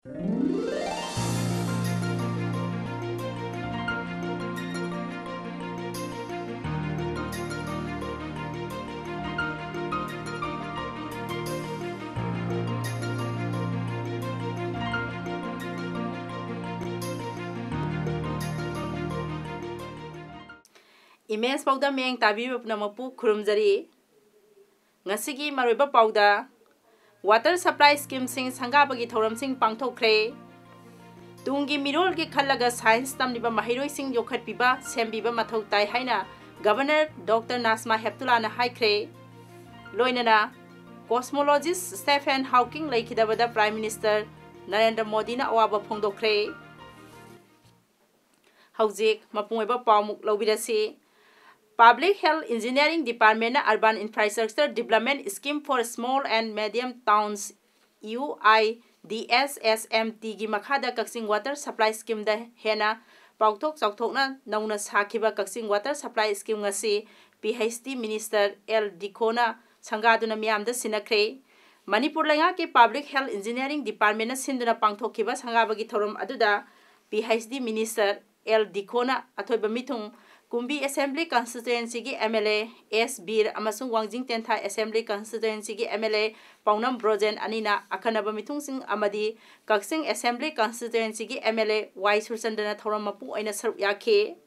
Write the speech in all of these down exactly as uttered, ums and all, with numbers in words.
Image ꯄꯥꯎꯗ ꯃꯤꯠꯌꯦꯡ ꯇꯥꯕꯤꯕ ꯄꯨꯝꯅꯃꯛꯄꯨ ꯈꯨꯔꯨꯝꯖꯔꯤ꯫ ꯉꯁꯤꯒꯤ ꯃꯔꯨꯑꯣꯏꯕ ꯄꯥꯎꯗ, water supply schemeꯁꯤꯡ ꯁꯪꯒꯥꯕꯒꯤ ꯊꯧꯔꯝꯁꯤꯡ ꯄꯥꯡꯊꯣꯛꯈ꯭ꯔꯦ꯫ ꯇꯨꯡꯒꯤ ꯃꯤꯔꯣꯜꯒꯤ ꯈꯜꯂꯒ science ꯇꯝꯂꯤꯕ ꯃꯍꯩꯔꯣꯏꯁꯤꯡ ꯌꯣꯛꯈꯠꯄꯤꯕ, ꯁꯦꯝꯕꯤꯕ ꯃꯊꯧ ꯇꯥꯏ ꯍꯥꯏꯅ Governor Doctor Najma Heptullahꯅ ꯍꯥꯏꯈ꯭ꯔꯦ꯫ ꯂꯣꯏꯅꯅ cosmologist Stephen Hawking ꯂꯩꯈꯤꯗꯕꯗ Prime Minister Narendra ꯃꯣꯗꯤꯅ ꯑꯋꯥꯕ ꯐꯣꯡꯗꯣꯛꯈ꯭ꯔꯦ꯫ ꯍꯧꯖꯤꯛ ꯃꯄꯨꯡ ꯑꯣꯏꯕ ꯄꯥꯎꯃꯨꯛ ꯂꯧꯕꯤꯔꯁꯤ꯫ Public Health Engineering Departmentꯅ Urban Infrastructure Development Scheme for Small and Medium Towns, U I D S S M Tꯒꯤ ꯃꯈꯥꯗ ꯀꯛꯆꯤꯡ water supply schemeꯗ ꯍꯦꯟꯅ ꯄꯥꯛꯊꯣꯛ ꯆꯥꯎꯊꯣꯛꯅ ꯅꯧꯅ ꯁꯥꯈꯤꯕ ꯀꯛꯆꯤꯡ water supply scheme ꯉꯁꯤ P H D Minister L ꯗꯤꯈꯣꯅ ꯁꯪꯒꯥꯗꯨꯅ ꯃꯤꯌꯥꯝꯗ ꯁꯤꯟꯅꯈ꯭ꯔꯦ꯫ ꯃꯅꯤꯄꯨꯔ ꯂꯩꯉꯥꯛꯀꯤ Public Health Engineering Departmentꯅ ꯁꯤꯟꯗꯨꯅ ꯄꯥꯡꯊꯣꯛꯈꯤꯕ ꯁꯪꯒꯥꯕꯒꯤ ꯊꯧꯔꯝ ꯑꯗꯨꯗ P H D Minister L ꯗꯤꯈꯣꯅ ꯑꯊꯣꯏꯕ ꯃꯤꯊꯨꯡ ꯀꯨꯝꯕꯤ Assembly Constituencyꯒꯤ M L A S ꯕꯤꯔ ꯑꯃꯁꯨꯡ ꯋꯥꯡꯖꯤꯡ ꯇꯦꯟꯊꯥ Assembly Constituencyꯒꯤ M L A ꯄꯥꯎꯅꯝ Brojen ꯑꯅꯤꯅ ꯑꯈꯟꯅꯕ ꯃꯤꯊꯨꯡꯁꯤꯡ ꯑꯃꯗꯤ ꯀꯛꯆꯤꯡ Assembly Constituencyꯒꯤ M L A ꯋꯥꯏ ꯁꯨꯔꯆꯟꯗ꯭ꯔꯅ ꯊꯧꯔꯝ ꯃꯄꯨꯡ ꯑꯣꯏꯅ ꯁꯔꯨꯛ ꯌꯥꯈꯤ꯫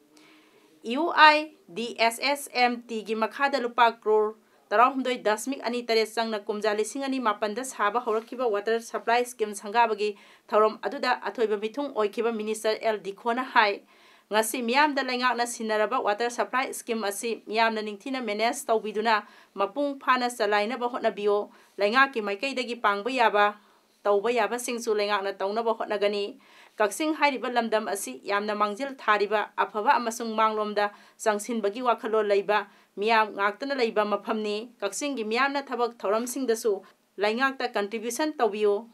U I D S S M Tꯒꯤ ꯃꯈꯥꯗ ꯂꯨꯄꯥ ꯀ꯭ꯔꯣꯔ ꯇꯔꯥꯍꯨꯝꯗꯣꯏ ꯗꯁꯃꯤꯛ ꯑꯅꯤ ꯇꯔꯦꯠ ꯆꯪꯅ ꯀꯨꯝꯖꯥ ꯂꯤꯁꯤꯡ ꯑꯅꯤ ꯃꯥꯄꯟꯗ ꯁꯥꯕ ꯍꯧꯔꯛꯈꯤꯕ water supply scheme ꯁꯪꯒꯥꯕꯒꯤ ꯊꯧꯔꯝ ꯑꯗꯨꯗ ꯑꯊꯣꯏꯕ ꯃꯤꯊꯨꯡ ꯑꯣꯏꯈꯤꯕ Minister L ꯗꯤꯈꯣꯅ ꯍꯥꯏ, ꯉꯁꯤ ꯃꯤꯌꯥꯝꯗ ꯂꯩꯉꯥꯛꯅ ꯁꯤꯟꯅꯔꯕ water supply scheme ꯑꯁꯤ ꯃꯤꯌꯥꯝꯅ ꯅꯤꯡꯊꯤꯅ manage ꯇꯧꯕꯤꯗꯨꯅ ꯃꯄꯨꯡ ꯐꯥꯅ ꯆꯂꯥꯏꯅꯕ ꯍꯣꯠꯅꯕꯤꯌꯨ꯫ ꯂꯩꯉꯥꯛꯀꯤ ꯃꯥꯏꯀꯩꯗꯒꯤ ꯄꯥꯡꯕ ꯌꯥꯕ, ꯇꯧꯕ ꯌꯥꯕꯁꯤꯡꯁꯨ ꯂꯩꯉꯥꯛꯅ ꯇꯧꯅꯕ ꯍꯣꯠꯅꯒꯅꯤ꯫ ꯀꯛꯆꯤꯡ ꯍꯥꯏꯔꯤꯕ ꯂꯝꯗꯝ ꯑꯁꯤ ꯌꯥꯝꯅ ꯃꯥꯡꯖꯤꯜ ꯊꯥꯔꯤꯕ, ꯑꯐꯕ ꯑꯃꯁꯨꯡ ꯃꯥꯡꯂꯣꯝꯗ ꯆꯪꯁꯤꯟꯕꯒꯤ ꯋꯥꯈꯜꯂꯣꯟ ꯂꯩꯕ ꯃꯤꯌꯥꯝ ꯉꯥꯛꯇꯅ ꯂꯩꯕ ꯃꯐꯝꯅꯤ꯫ ꯀꯛꯆꯤꯡꯒꯤ ꯃꯤꯌꯥꯝꯅ ꯊꯕꯛ ꯊꯧꯔꯝꯁꯤꯡꯗꯁꯨ ꯂꯩꯉꯥꯛꯇ contribution ꯇꯧꯕꯤꯌꯨ꯫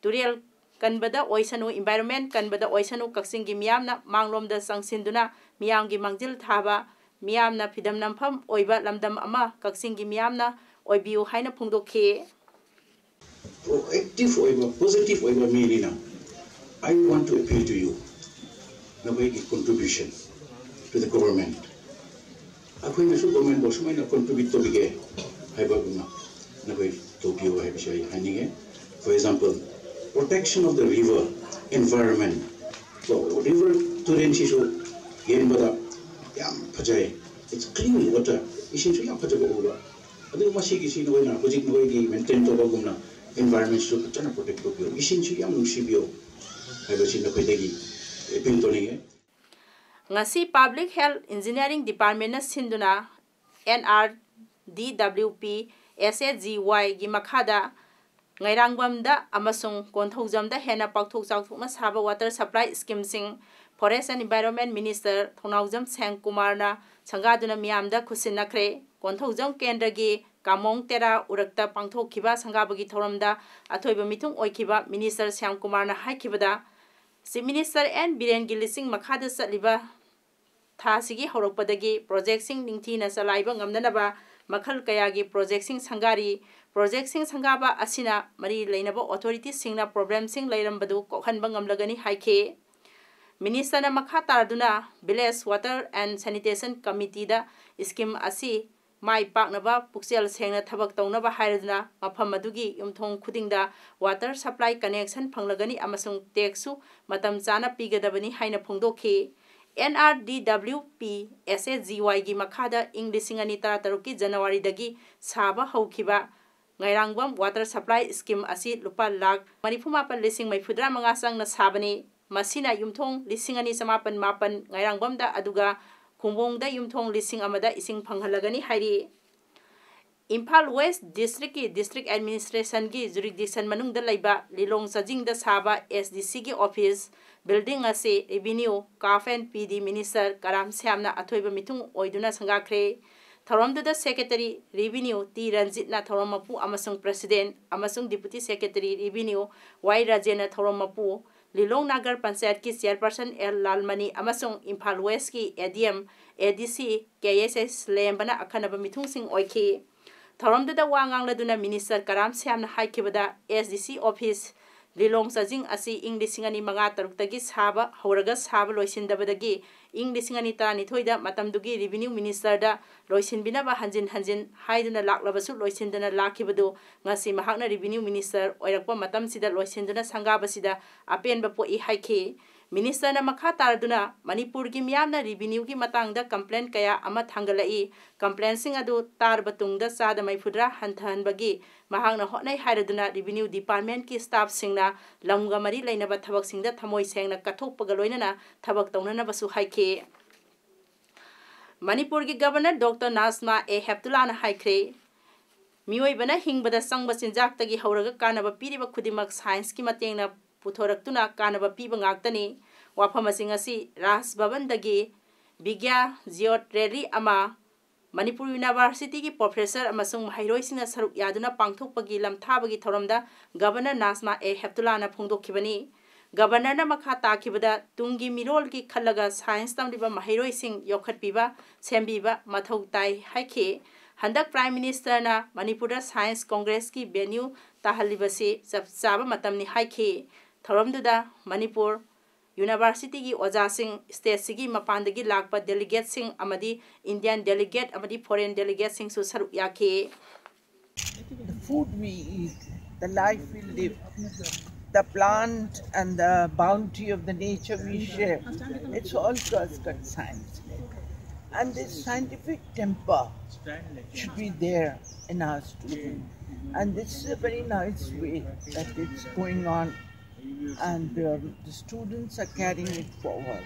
ꯇꯨꯔꯦꯜ ꯀꯟꯕꯗ ꯑꯣꯏꯁꯅꯨ, environment ꯀꯟꯕꯗ ꯑꯣꯏꯁꯅꯨ, ꯀꯛꯆꯤꯡꯒꯤ ꯃꯤꯌꯥꯝꯅ ꯃꯥꯡꯂꯣꯝꯗ ꯆꯪꯁꯤꯟꯗꯨꯅ ꯃꯤꯌꯥꯝꯒꯤ ꯃꯥꯡꯖꯤꯜ ꯊꯥꯕ, ꯃꯤꯌꯥꯝꯅ ꯐꯤꯗꯝ ꯅꯝꯐꯝ ꯑꯣꯏꯕ ꯂꯝꯗꯝ ꯑꯃ ꯀꯛꯆꯤꯡꯒꯤ ꯃꯤꯌꯥꯝꯅ ꯑꯣꯏꯕꯤꯌꯨ ꯍꯥꯏꯅ ꯐꯣꯡꯗꯣꯛꯈꯤ꯫ Proactive ꯑꯣꯏꯕ, positive ꯑꯣꯏꯕ ꯃꯤꯅꯤꯅ, I want to appeal to you, ꯅꯈꯣꯏꯒꯤ contribution to the government, ꯑꯩꯈꯣꯏꯅꯁꯨ government ꯕꯨ ꯁꯨꯃꯥꯏꯅ contribute ꯇꯧꯕꯤꯒꯦ ꯍꯥꯏꯕꯒꯨꯝꯅ ꯅꯈꯣꯏ ꯇꯧꯕꯤꯌꯨ ꯍꯥꯏꯕꯁꯤ ꯑꯩ ꯍꯥꯏꯅꯤꯡꯉꯦ꯫ For example, protection of the river, environment, ꯀꯣ, river, ꯇꯨꯔꯦꯟꯁꯤꯁꯨ ꯌꯦꯡꯕꯗ ꯌꯥꯝ ꯐꯖꯩ, it's clean water, ꯏꯁꯤꯡꯁꯨ ꯌꯥꯝ ꯐꯖꯕ ꯎꯕ꯫ ꯑꯗꯨ ꯃꯁꯤꯒꯤꯁꯤ ꯅꯈꯣꯏꯅ ꯍꯧꯖꯤꯛ ꯅꯈꯣꯏꯒꯤ maintain ꯇꯧꯕꯒꯨꯝꯅ environment ꯁꯨ ꯐꯖꯅ protect ꯇꯧꯕꯤꯌꯨ, ꯏꯁꯤꯡꯁꯨ ꯌꯥꯝ ꯅꯨꯡꯁꯤꯕꯤꯌꯨ ꯍꯥꯏꯕꯁꯤ ꯅꯈꯣꯏꯗꯒꯤ appeal ꯇꯧꯅꯤꯡꯉꯦ꯫ ꯉꯁꯤ Public Health Engineering Department ꯅ ꯁꯤꯟꯗꯨꯅ N R D W P S A G Y ꯒꯤ ꯃꯈꯥꯗ ꯉꯥꯏꯔꯥꯡꯕꯝꯗ ꯑꯃꯁꯨꯡ ꯀꯣꯟꯊꯧꯖꯝꯗ ꯍꯦꯟꯅ ꯄꯥꯛꯊꯣꯛ ꯆꯥꯎꯊꯣꯛꯅ ꯁꯥꯕ water supply scheme ꯁꯤꯡ Forest and Environment Minister ꯊꯧꯅꯥꯎꯖꯝ ꯁ꯭ꯌꯥꯝꯀꯨꯃꯥꯔꯅ ꯁꯪꯒꯥꯗꯨꯅ ꯃꯤꯌꯥꯝꯗ ꯈꯨꯠꯁꯤꯟꯅꯈ꯭ꯔꯦ꯫ ꯀꯣꯟꯊꯧꯖꯝ ꯀꯦꯟꯗ꯭ꯔꯒꯤ ꯀꯥꯃꯣꯡ ꯇꯦꯔꯥ ꯎꯔꯛꯇ ꯄꯥꯡꯊꯣꯛꯈꯤꯕ ꯁꯪꯒꯥꯕꯒꯤ ꯊꯧꯔꯝꯗ ꯑꯊꯣꯏꯕ ꯃꯤꯊꯨꯡ ꯑꯣꯏꯈꯤꯕ Minister ꯁ꯭ꯌꯥꯝꯀꯨꯃꯥꯔꯅ ꯍꯥꯏꯈꯤꯕꯗ, Chief Minister N ꯕꯤꯔꯦꯟꯒꯤ ꯂꯤꯆꯤꯡ ꯃꯈꯥꯗ ꯆꯠꯂꯤꯕ ꯊꯥꯁꯤꯒꯤ ꯍꯧꯔꯛꯄꯗꯒꯤ project ꯁꯤꯡ ꯅꯤꯡꯊꯤꯅ ꯆꯂꯥꯏꯕ ꯉꯝꯅꯅꯕ ꯃꯈꯜ ꯀꯌꯥꯒꯤ project ꯁꯤꯡ ꯁꯪꯒꯥꯔꯤ꯫ Project ꯁꯤꯡ ꯁꯪꯒꯥꯕ ꯑꯁꯤꯅ ꯃꯔꯤ ꯂꯩꯅꯕ authority ꯁꯤꯡꯅ problem ꯁꯤꯡ ꯂꯩꯔꯝꯕꯗꯨ ꯀꯣꯛꯍꯟꯕ ꯉꯝꯂꯒꯅꯤ ꯍꯥꯏꯈꯤ꯫ Minister ꯅ ꯃꯈꯥ ꯇꯥꯗꯨꯅ Village Water and Sanitation Committee the scheme ꯑꯁꯤ ꯃꯥꯏ ꯄꯥꯛꯅꯕ ꯄꯨꯛꯆꯦꯜ ꯁꯦꯡꯅ ꯊꯕꯛ ꯇꯧꯅꯕ ꯍꯥꯏꯔꯗꯨꯅ ꯃꯐꯝ ꯑꯗꯨꯒꯤ ꯌꯨꯝꯊꯣꯡ ꯈꯨꯗꯤꯡꯗ water supply connection ꯐꯪꯂꯒꯅꯤ ꯑꯃꯁꯨꯡ tax ꯁꯨ ꯃꯇꯝ ꯆꯥꯅ ꯄꯤꯒꯗꯕꯅꯤ ꯍꯥꯏꯅ ꯐꯣꯡꯗꯣꯛꯈꯤ꯫ N R D W P S A G Y ꯒꯤ ꯃꯈꯥꯗ ꯏꯪ ꯂꯤꯁꯤꯡ ꯑꯅꯤ ꯇꯔꯥꯇꯔꯨꯛꯀꯤ January ꯗꯒꯤ ꯁꯥꯕ ꯍꯧꯈꯤꯕ ꯉꯥꯏꯔꯥꯡꯕꯝ water supply scheme ꯑꯁꯤ ꯂꯨꯄꯥ ꯂꯥꯈ ꯃꯔꯤꯐꯨ ꯃꯥꯄꯟ ꯂꯤꯁꯤꯡ ꯃꯔꯤꯐꯨꯇꯔꯥ ꯃꯉꯥ ꯆꯪꯅ ꯁꯥꯕꯅꯤ꯫ ꯃꯁꯤꯅ ꯌꯨꯝꯊꯣꯡ ꯂꯤꯁꯤꯡ ꯑꯅꯤ ꯆꯃꯥꯄꯟ ꯃꯥꯄꯟ ꯉꯥꯏꯔꯥꯡꯕꯝꯗ, ꯑꯗꯨꯒ ꯈꯨꯝꯕꯣꯡꯗ ꯌꯨꯝꯊꯣꯡ ꯂꯤꯁꯤꯡ ꯑꯃꯗ ꯏꯁꯤꯡ ꯐꯪꯍꯜꯂꯒꯅꯤ ꯍꯥꯏꯔꯤ꯫ ꯏꯝꯐꯥꯜ West District ꯀꯤ District Administration ꯒꯤ jurisdiction ꯃꯅꯨꯡꯗ ꯂꯩꯕ ꯂꯤꯂꯣꯡ ꯆꯥꯖꯤꯡꯗ ꯁꯥꯕ S D C ꯒꯤ office building ꯑꯁꯤ Revenue, Craft and P D Minister ꯀꯔꯥꯝ ꯁ꯭ꯌꯥꯝꯅ ꯑꯊꯣꯏꯕ ꯃꯤꯊꯨꯡ ꯑꯣꯏꯗꯨꯅ ꯁꯪꯒꯥꯈ꯭ꯔꯦ꯫ ꯊꯧꯔꯝꯗꯨꯗ Secretary Revenue ꯇꯤ ꯔꯟꯖꯤꯠꯅ ꯊꯧꯔꯝ ꯃꯄꯨ ꯑꯃꯁꯨꯡ President ꯑꯃꯁꯨꯡ Deputy Secretary Revenue ꯋꯥꯏ ꯔꯥꯖꯦꯟꯅ ꯊꯧꯔꯝ ꯃꯄꯨ, ꯂꯤꯂꯣꯡ ꯅꯥꯒꯔ ꯄꯟꯆꯥꯌꯠꯀꯤ Chairperson ꯑꯦꯜ ꯂꯥꯜꯃꯅꯤ ꯑꯃꯁꯨꯡ ꯏꯝꯐꯥꯜ West ꯀꯤ A D M, A D C, K S S ꯂꯩꯔꯝꯕꯅ ꯑꯈꯟꯅꯕ ꯃꯤꯊꯨꯡꯁꯤꯡ ꯑꯣꯏꯈꯤ꯫ ꯊꯧꯔꯝꯗꯨꯗ ꯋꯥ ꯉꯥꯡꯂꯗꯨꯅ Minister ꯀꯔꯥꯝ ꯁ꯭ꯌꯥꯝꯅ ꯍꯥꯏꯈꯤꯕꯗ, S D C office ꯂꯤꯂꯣꯡ ꯆꯥꯖꯤꯡ ꯑꯁꯤ ꯏꯪ ꯂꯤꯁꯤꯡ ꯑꯅꯤ ꯃꯉꯥ ꯇꯔꯨꯛꯇꯒꯤ ꯁꯥꯕ ꯍꯧꯔꯒ ꯁꯥꯕ ꯂꯣꯏꯁꯤꯟꯗꯕꯗꯒꯤ ꯏꯪ ꯂꯤꯁꯤꯡ ꯑꯅꯤ ꯇꯔꯥꯅꯤꯊꯣꯏꯗ ꯃꯇꯝꯗꯨꯒꯤ Revenue Ministerꯗ ꯂꯣꯏꯁꯤꯟꯕꯤꯅꯕ ꯍꯟꯖꯤꯟ ꯍꯟꯖꯤꯟ ꯍꯥꯏꯗꯨꯅ ꯂꯥꯛꯂꯕꯁꯨ ꯂꯣꯏꯁꯤꯟꯗꯅ ꯂꯥꯛꯈꯤꯕꯗꯨ ꯉꯁꯤ ꯃꯍꯥꯛꯅ Revenue Minister ꯑꯣꯏꯔꯛꯄ ꯃꯇꯝꯁꯤꯗ ꯂꯣꯏꯁꯤꯟꯗꯨꯅ ꯁꯪꯒꯥꯕꯁꯤꯗ ꯑꯄꯦꯟꯕ ꯄꯣꯛꯏ ꯍꯥꯏꯈꯤ꯫ Ministerꯅ ꯃꯈꯥ ꯇꯥꯔꯗꯨꯅ ꯃꯅꯤꯄꯨꯔꯒꯤ ꯃꯤꯌꯥꯝꯅ Revenueꯒꯤ ꯃꯇꯥꯡꯗ complaint ꯀꯌꯥ ꯑꯃ ꯊꯥꯡꯒꯠꯂꯛꯏ꯫ Complaintꯁꯤꯡ ꯑꯗꯨ ꯇꯥꯔꯕ ꯇꯨꯡꯗ ꯆꯥꯗ ꯃꯔꯤꯐꯨꯇꯔꯥ ꯍꯟꯊꯍꯟꯕꯒꯤ ꯃꯍꯥꯛꯅ ꯍꯣꯠꯅꯩ ꯍꯥꯏꯔꯗꯨꯅ Revenue Departmentꯀꯤ staffꯁꯤꯡꯅ ꯂꯝꯒ ꯃꯔꯤ ꯂꯩꯅꯕ ꯊꯕꯛꯁꯤꯡꯗ ꯊꯃꯣꯏ ꯁꯦꯡꯅ ꯀꯠꯊꯣꯛꯄꯒ ꯂꯣꯏꯅꯅ ꯊꯕꯛ ꯇꯧꯅꯅꯕꯁꯨ ꯍꯥꯏꯈꯤ꯫ ꯃꯅꯤꯄꯨꯔꯒꯤ Governor Doctor ꯅꯥꯖꯃꯥ ꯑꯦ ꯍꯦꯞꯇꯨꯂꯥꯅ ꯍꯥꯏꯈ꯭ꯔꯦ, ꯃꯤꯑꯣꯏꯕꯅ ꯍꯤꯡꯕꯗ ꯆꯪꯕ ꯆꯤꯟꯖꯥꯛꯇꯒꯤ ꯍꯧꯔꯒ ꯀꯥꯟꯅꯕ ꯄꯤꯔꯤꯕ ꯈꯨꯗꯤꯡꯃꯛ scienceꯀꯤ ꯃꯇꯦꯡꯅ ꯄꯨꯊꯣꯔꯛꯇꯨꯅ ꯀꯥꯟꯅꯕ ꯄꯤꯕ ꯉꯥꯛꯇꯅꯤ꯫ ꯋꯥꯐꯝ ꯑꯁꯤ ꯉꯁꯤ ꯔꯥꯖ ꯚꯕꯟꯗꯒꯤ ꯕꯤꯒ꯭ꯌꯥ ꯖꯤꯌꯣꯠ rally ꯑꯃ ꯃꯅꯤꯄꯨꯔ Universityꯒꯤ professor ꯑꯃꯁꯨꯡ ꯃꯍꯩꯔꯣꯏꯁꯤꯡꯅ ꯁꯔꯨꯛ ꯌꯥꯗꯨꯅ ꯄꯥꯡꯊꯣꯛꯄꯒꯤ ꯂꯝꯊꯥꯕꯒꯤ ꯊꯧꯔꯝꯗ Governor ꯅꯥꯖꯃꯥ ꯑꯦ ꯍꯦꯞꯇꯨꯂꯥꯅ ꯐꯣꯡꯗꯣꯛꯈꯤꯕꯅꯤ꯫ Governorꯅ ꯃꯈꯥ ꯇꯥꯈꯤꯕꯗ ꯇꯨꯡꯒꯤ ꯃꯤꯔꯣꯜꯒꯤ ꯈꯜꯂꯒ science ꯇꯝꯂꯤꯕ ꯃꯍꯩꯔꯣꯏꯁꯤꯡ ꯌꯣꯛꯈꯠꯄꯤꯕ, ꯁꯦꯝꯕꯤꯕ ꯃꯊꯧ ꯇꯥꯏ ꯍꯥꯏꯈꯤ꯫ ꯍꯟꯗꯛ Prime Ministerꯅ ꯃꯅꯤꯄꯨꯔꯗ Science Congressꯀꯤ venue ꯇꯥꯍꯜꯂꯤꯕꯁꯤ ꯆꯞ ꯆꯥꯕ ꯃꯇꯝꯅꯤ ꯍꯥꯏꯈꯤ꯫ ꯊꯧꯔꯝꯗꯨꯗ ꯃꯅꯤꯄꯨꯔ Universityꯒꯤ ꯑꯣꯖꯥꯁꯤꯡ, stateꯁꯤꯒꯤ ꯃꯄꯥꯟꯗꯒꯤ ꯂꯥꯛꯄ delegateꯁꯤꯡ ꯑꯃꯗꯤ Indian delegate ꯑꯃꯗꯤ foreign delegateꯁꯤꯡꯁꯨ ꯁꯔꯨꯛ ꯌꯥꯈꯤ꯫ The food we eat, the life we live, the plant and the bounty of the nature we share, it's all Kurskut science. And this scientific temper should be there in our students. And this is a very nice way that it's going on, and um, the students are carrying it forward.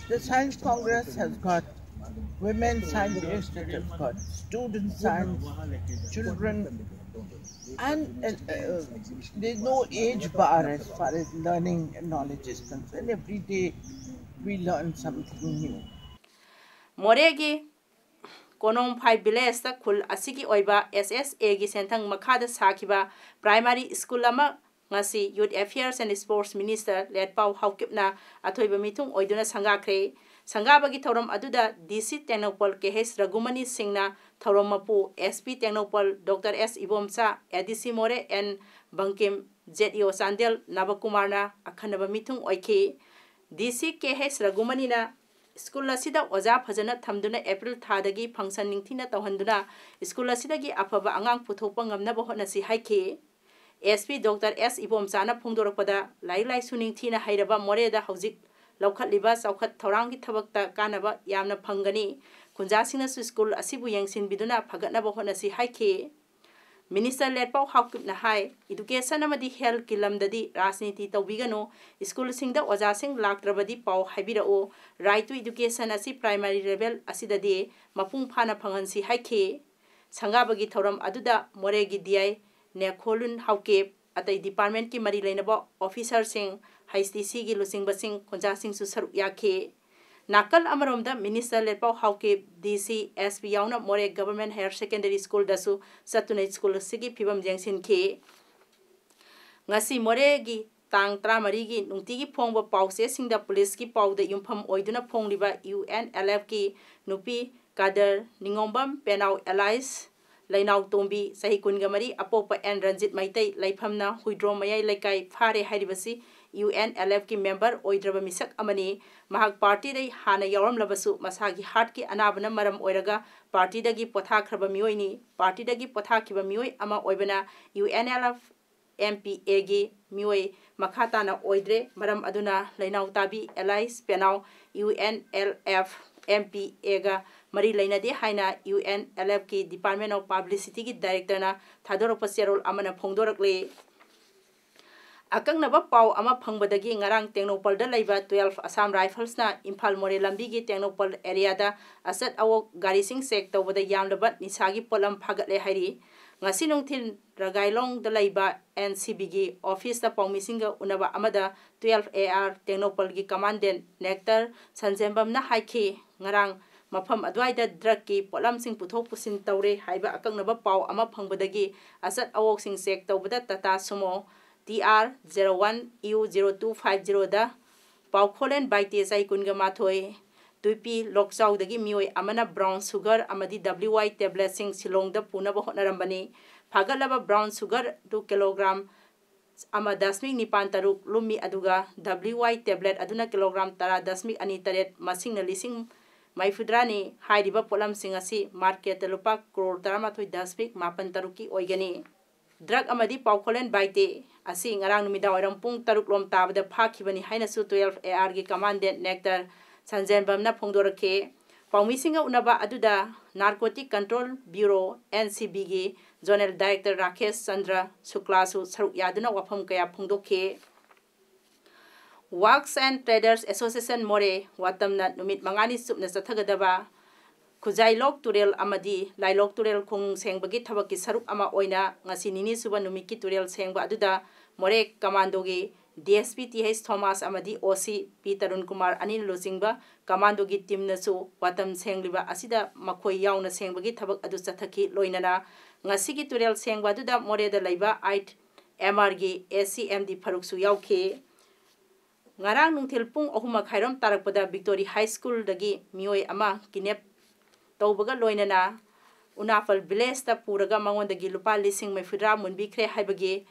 The Science Congress has got women scientists, it has got student science, children, and uh, uh, there's no age bar as far as learning and knowledge is concerned. Every day we learn something new. ꯃꯣꯔꯦꯒꯤ ꯀꯣꯅꯣꯡꯐꯥꯏ villageꯇ ꯈꯨꯜ ꯑꯁꯤꯒꯤ ꯑꯣꯏꯕ S S Aꯒꯤ ꯁꯦꯟꯊꯪ ꯃꯈꯥꯗ ꯁꯥꯈꯤꯕ primary school ꯑꯃ ꯉꯁꯤ Youth Affairs and Sports Minister ꯂꯦꯠꯄꯥꯎ ꯍꯥꯎꯀꯤꯞꯅ ꯑꯊꯣꯏꯕ ꯃꯤꯊꯨꯡ ꯑꯣꯏꯗꯨꯅ ꯁꯪꯒꯥꯈ꯭ꯔꯦ꯫ ꯁꯪꯒꯥꯕꯒꯤ ꯊꯧꯔꯝ ꯑꯗꯨꯗ D C Tengnoupal K H ꯔꯘꯨꯃꯅꯤ ꯁꯤꯡꯅ ꯊꯧꯔꯝ ꯃꯄꯨ S P Tengnoupal Doctor S Ibomcha, A D C ꯃꯣꯔꯦ N Bangkim, Z E O Chandel ꯅꯕꯀꯨꯃꯥꯔꯅ ꯑꯈꯟꯅꯕ ꯃꯤꯊꯨꯡ ꯑꯣꯏꯈꯤ꯫ D C K H ꯔꯘꯨꯃꯅꯤꯅ ꯁ꯭ꯀꯨꯜ ꯑꯁꯤꯗ ꯑꯣꯖꯥ ꯐꯖꯅ ꯊꯝꯗꯨꯅ April ꯊꯥꯗꯒꯤ function ꯅꯤꯡꯊꯤꯅ ꯇꯧꯍꯟꯗꯨꯅ ꯁ꯭ꯀꯨꯜ ꯑꯁꯤꯗꯒꯤ ꯑꯐꯕ ꯑꯉꯥꯡ ꯄꯨꯊꯣꯛꯄ ꯉꯝꯅꯕ ꯍꯣꯠꯅꯁꯤ ꯍꯥꯏꯈꯤ꯫ S P Doctor S ꯏꯕꯣꯝꯆꯥꯅ ꯐꯣꯡꯗꯣꯔꯛꯄꯗ, ꯂꯥꯏꯔꯤꯛ ꯂꯥꯏꯁꯨ ꯅꯤꯡꯊꯤꯅ ꯍꯩꯔꯕ ꯃꯣꯔꯦꯗ ꯍꯧꯖꯤꯛ ꯂꯧꯈꯠꯂꯤꯕ ꯆꯥꯎꯈꯠ ꯊꯧꯔꯥꯡꯒꯤ ꯊꯕꯛꯇ ꯀꯥꯟꯅꯕ ꯌꯥꯝꯅ ꯐꯪꯒꯅꯤ꯫ ꯈꯨꯟꯖꯥꯁꯤꯡꯅꯁꯨ ꯁ꯭ꯀꯨꯜ ꯑꯁꯤꯕꯨ ꯌꯦꯡꯁꯤꯟꯕꯤꯗꯨꯅ ꯐꯒꯠꯅꯕ ꯍꯣꯠꯅꯁꯤ ꯍꯥꯏꯈꯤ꯫ Minister ꯂꯦꯠꯄꯥꯎ ꯍꯥꯎꯀꯤꯞꯅ ꯍꯥꯏ, Education ꯑꯃꯗꯤ health ꯀꯤ ꯂꯝꯗꯗꯤ ꯔꯥꯖꯅꯤꯇꯤ ꯇꯧꯕꯤꯒꯅꯨ, ꯁ꯭ꯀꯨꯜꯁꯤꯡꯗ ꯑꯣꯖꯥꯁꯤꯡ ꯂꯥꯛꯇ꯭ꯔꯕꯗꯤ ꯄꯥꯎ ꯍꯥꯏꯕꯤꯔꯛꯎ꯫ Right to education ꯑꯁꯤ primary level ꯑꯁꯤꯗꯗꯤ ꯃꯄꯨꯡ ꯐꯥꯅ ꯐꯪꯍꯟꯁꯤ ꯍꯥꯏꯈꯤ꯫ ꯁꯪꯒꯥꯕꯒꯤ ꯊꯧꯔꯝ ꯑꯗꯨꯗ ꯃꯣꯔꯦꯒꯤ D I ꯅꯦꯈꯣꯂꯨꯟ ꯍꯥꯎꯀꯤꯞ, ꯑꯇꯩ department ꯀꯤ ꯃꯔꯤ ꯂꯩꯅꯕ officer ꯁꯤꯡ, H T C ꯒꯤ ꯂꯨꯆꯤꯡꯕꯁꯤꯡ, ꯈꯨꯟꯖꯥꯁꯤꯡꯁꯨ ꯁꯔꯨꯛ ꯌꯥꯈꯤ꯫ ꯅꯥꯀꯜ ꯑꯃꯔꯣꯝꯗ Minister ꯂꯦꯠꯄꯥꯎ Haokip, D C, S P ꯌꯥꯎꯅ ꯃꯣꯔꯦ Government Higher Secondary School ꯗꯁꯨ ꯆꯠꯇꯨꯅ ꯁ꯭ꯀꯨꯜ ꯑꯁꯤꯒꯤ ꯐꯤꯕꯝ ꯌꯦꯡꯁꯤꯟꯈꯤ꯫ ꯉꯁꯤ ꯃꯣꯔꯦꯒꯤ ꯇꯥꯡ ꯇꯔꯥꯃꯔꯤꯒꯤ ꯅꯨꯡꯇꯤꯒꯤ ꯐꯣꯡꯕ ꯄꯥꯎꯆꯦꯁꯤꯡꯗ ꯄꯨꯂꯤꯁꯀꯤ ꯄꯥꯎꯗ ꯌꯨꯝꯐꯝ ꯑꯣꯏꯗꯨꯅ ꯐꯣꯡꯂꯤꯕ U N L F ꯀꯤ ꯅꯨꯄꯤ ꯀꯥꯗꯔ ꯅꯤꯉꯣꯝꯕꯝ ꯄꯦꯅꯥꯎ alias ꯂꯩꯅꯥꯎ ꯇꯣꯝꯕꯤ, ꯆꯍꯤ ꯀꯨꯟꯒ ꯃꯔꯤ, ꯑꯄꯣꯛꯄ N ꯔꯟꯖꯤꯠ ꯃꯩꯇꯩ, ꯂꯩꯐꯝꯅ ꯍꯨꯏꯗ꯭ꯔꯣꯝ ꯃꯌꯥꯏ ꯂꯩꯀꯥꯏ, ꯐꯥꯔꯦ ꯍꯥꯏꯔꯤꯕꯁꯤ U N L F ꯀꯤ member ꯑꯣꯏꯗ꯭ꯔꯕ ꯃꯤꯁꯛ ꯑꯃꯅꯤ꯫ ꯃꯍꯥꯛ party ꯗꯩ ꯍꯥꯟꯅ ꯌꯥꯎꯔꯝꯂꯕꯁꯨ ꯃꯁꯥꯒꯤ heart ꯀꯤ ꯑꯅꯥꯕꯅ ꯃꯔꯝ ꯑꯣꯏꯔꯒ party ꯗꯒꯤ ꯄꯣꯊꯥꯈ꯭ꯔꯕ ꯃꯤꯑꯣꯏꯅꯤ꯫ Party ꯗꯒꯤ ꯄꯣꯊꯥꯈꯤꯕ ꯃꯤꯑꯣꯏ ꯑꯃ ꯑꯣꯏꯕꯅ U N L F M P A ꯒꯤ ꯃꯤꯑꯣꯏ ꯃꯈꯥ ꯇꯥꯅ ꯑꯣꯏꯗ꯭ꯔꯦ꯫ ꯃꯔꯝ ꯑꯗꯨꯅ ꯂꯩꯅꯥꯎ ꯇꯥꯕꯤ alias ꯄꯦꯅꯥꯎ U N L F M P A ꯒ ꯃꯔꯤ ꯂꯩꯅꯗꯦ ꯍꯥꯏꯅ U N L F ꯀꯤ Department of Publicity ꯒꯤ director ꯅ ꯊꯥꯗꯣꯔꯛꯄ ꯆꯦꯔꯣꯜ ꯑꯃꯅ ꯐꯣꯡꯗꯣꯔꯛꯂꯤ꯫ ꯑꯀꯛꯅꯕ ꯄꯥꯎ ꯑꯃ ꯐꯪꯕꯗꯒꯤ ꯉꯔꯥꯡ ꯇꯦꯡꯅꯧꯄꯜꯗ ꯂꯩꯕ twelve Assam Rifles ꯅ ꯏꯝꯐꯥꯜ ꯃꯣꯔꯦ ꯂꯝꯕꯤꯒꯤ ꯇꯦꯡꯅꯧꯄꯜ area ꯗ ꯑꯆꯠ ꯑꯋꯣꯛ ꯒꯥꯔꯤꯁꯤꯡ check ꯇꯧꯕꯗ ꯌꯥꯝꯂꯕ ꯅꯤꯁꯥꯒꯤ ꯄꯣꯠꯂꯝ ꯐꯥꯒꯠꯂꯦ ꯍꯥꯏꯔꯤ꯫ ꯉꯁꯤ ꯅꯨꯡꯊꯤꯜ ꯔꯒꯥꯏꯂꯣꯡꯗ ꯂꯩꯕ N C B ꯒꯤ office ꯇ ꯄꯥꯎꯃꯤꯁꯤꯡꯒ ꯎꯅꯕ ꯑꯃꯗ twelve A R ꯇꯦꯡꯅꯧꯄꯜꯒꯤ commandant Nector ꯁꯟꯖꯦꯝꯕꯝꯅ ꯍꯥꯏꯈꯤ, ꯉꯔꯥꯡ ꯃꯐꯝ ꯑꯗꯨꯋꯥꯏꯗ drug ꯀꯤ ꯄꯣꯠꯂꯝꯁꯤꯡ ꯄꯨꯊꯣꯛ ꯄꯨꯁꯤꯟ ꯇꯧꯔꯦ ꯍꯥꯏꯕ ꯑꯀꯛꯅꯕ ꯄꯥꯎ ꯑꯃ ꯐꯪꯕꯗꯒꯤ ꯑꯆꯠ ꯑꯋꯣꯛꯁꯤꯡ check ꯇꯧꯕꯗ Tata Sumo T R zero one U zero two five zero ꯗ ꯄꯥꯎꯈꯣꯂꯦꯟ ꯕꯥꯏꯇꯦ ꯆꯍꯤ ꯀꯨꯟꯒ ꯃꯥꯊꯣꯏ, ꯌꯨ ꯄꯤ ꯂꯣꯛꯆꯥꯎꯗꯒꯤ ꯃꯤꯑꯣꯏ ꯑꯃꯅ brown sugar ꯑꯃꯗꯤ W Y tabletꯁꯤꯡ ꯁꯤꯂꯣꯡꯗ ꯄꯨꯅꯕ ꯍꯣꯠꯅꯔꯝꯕꯅꯤ꯫ ꯐꯥꯒꯠꯂꯕ brown sugar ꯑꯗꯨ ꯀꯤꯂꯣꯒ꯭ꯔꯥꯝ ꯑꯃ ꯗꯁꯃꯤꯛ ꯅꯤꯄꯥꯟ ꯇꯔꯨꯛ ꯂꯨꯝꯃꯤ, ꯑꯗꯨꯒ W Y tablet ꯑꯗꯨꯅ ꯀꯤꯂꯣꯒ꯭ꯔꯥꯝ ꯇꯔꯥ ꯗꯁꯃꯤꯛ ꯑꯅꯤ ꯇꯔꯦꯠ, ꯃꯁꯤꯡꯅ ꯂꯤꯁꯤꯡ ꯃꯔꯤꯐꯨꯇꯔꯥꯅꯤ꯫ ꯍꯥꯏꯔꯤꯕ ꯄꯣꯠꯂꯝꯁꯤꯡ ꯑꯁꯤ ꯃꯥꯔꯀꯦꯠꯇ ꯂꯨꯄꯥ ꯀ꯭ꯔꯣꯔ ꯇꯔꯥꯃꯥꯊꯣꯏ ꯗꯁꯃꯤꯛ ꯃꯥꯄꯟ ꯇꯔꯨꯛꯀꯤ ꯑꯣꯏꯒꯅꯤ꯫ ꯗ꯭ꯔꯒ ꯑꯃꯗꯤ ꯄꯥꯎꯈꯣꯜꯂꯦꯟ ꯕꯥꯏꯇꯦ ꯑꯁꯤ ꯉꯔꯥꯡ ꯅꯨꯃꯤꯗꯥꯡꯋꯥꯏꯔꯝ ꯄꯨꯡ ꯇꯔꯨꯛ ꯂꯣꯝ ꯇꯥꯕꯗ ꯐꯥꯈꯤꯕꯅꯤ ꯍꯥꯏꯅꯁꯨ twelve A R ꯒꯤ ꯀꯃꯥꯟꯗꯦꯟ ꯅꯦꯛꯇꯔ ꯁꯟꯖꯦꯟꯕꯝꯅ ꯐꯣꯡꯗꯣꯔꯛꯈꯤ꯫ ꯄꯥꯎꯃꯤꯁꯤꯡꯒ ꯎꯅꯕ ꯑꯗꯨꯗ Narcotic Control Bureau, N C Bꯒꯤ Zonal Director Rakesh Chandra ꯁꯨꯀ꯭ꯂꯥꯁꯨ ꯁꯔꯨꯛ ꯌꯥꯗꯨꯅ ꯋꯥꯐꯝ ꯀꯌꯥ ꯐꯣꯡꯗꯣꯛꯈꯤ꯫ Works and Traders Association ꯃꯣꯔꯦ ꯋꯥꯇꯝꯅ ꯅꯨꯃꯤꯠ ꯃꯉꯥꯅꯤ ꯆꯨꯞꯅ ꯆꯠꯊꯒꯗꯕ ꯈꯨꯖꯥꯏꯂꯣꯛ ꯇꯨꯔꯦꯜ ꯑꯃꯗꯤ ꯂꯥꯏꯂꯣꯛ ꯇꯨꯔꯦꯜ ꯈꯣꯡ ꯁꯦꯡꯕꯒꯤ ꯊꯕꯛꯀꯤ ꯁꯔꯨꯛ ꯑꯃ ꯑꯣꯏꯅ ꯉꯁꯤ ꯅꯤꯅꯤ ꯁꯨꯕ ꯅꯨꯃꯤꯠꯀꯤ ꯇꯨꯔꯦꯜ ꯁꯦꯡꯕ ꯑꯗꯨꯗ ꯃꯣꯔꯦ ꯀꯃꯥꯟꯗꯣꯒꯤ D S P T H Thomas ꯑꯃꯗꯤ O C P Tarun Kumar ꯑꯅꯤꯅ ꯂꯨꯆꯤꯡꯕ ꯀꯃꯥꯟꯗꯣꯒꯤ ꯇꯤꯝꯅꯁꯨ ꯋꯥꯇꯝ ꯁꯦꯡꯂꯤꯕ ꯑꯁꯤꯗ ꯃꯈꯣꯏ ꯌꯥꯎꯅ ꯁꯦꯡꯕꯒꯤ ꯊꯕꯛ ꯑꯗꯨ ꯆꯠꯊꯈꯤ꯫ ꯂꯣꯏꯅꯅ ꯉꯁꯤꯒꯤ ꯇꯨꯔꯦꯜ ꯁꯦꯡꯕ ꯑꯗꯨꯗ ꯃꯣꯔꯦꯗ ꯂꯩꯕ ꯑꯥꯏꯠ M R ꯒꯤ S C M D ꯐꯔꯨꯛꯁꯨ ꯌꯥꯎꯈꯤ꯫ ꯉꯔꯥꯡ ꯅꯨꯡꯊꯤꯜ ꯄꯨꯡ ꯑꯍꯨꯝ ꯃꯈꯥꯏꯔꯣꯝ ꯇꯥꯔꯛꯄꯗ ꯕꯤꯛꯇꯣꯔꯤ ꯍꯥꯏ ꯁ꯭ꯀꯨꯜꯗꯒꯤ ꯃꯤꯑꯣꯏ ꯑꯃ ꯀꯤꯗꯅꯦꯞ ꯇꯧꯕꯒ ꯂꯣꯏꯅꯅ ꯎꯅꯥꯐꯜ ꯚꯤꯂꯦꯖꯇ ꯄꯨꯔꯒ ꯃꯉꯣꯟꯗꯒꯤ ꯂꯨꯄꯥ ꯂꯤꯁꯤꯡ ꯃꯔꯤꯐꯨꯇꯔꯥ ꯃꯨꯟꯕꯤꯈ꯭ꯔꯦ ꯍꯥꯏꯕꯒꯤ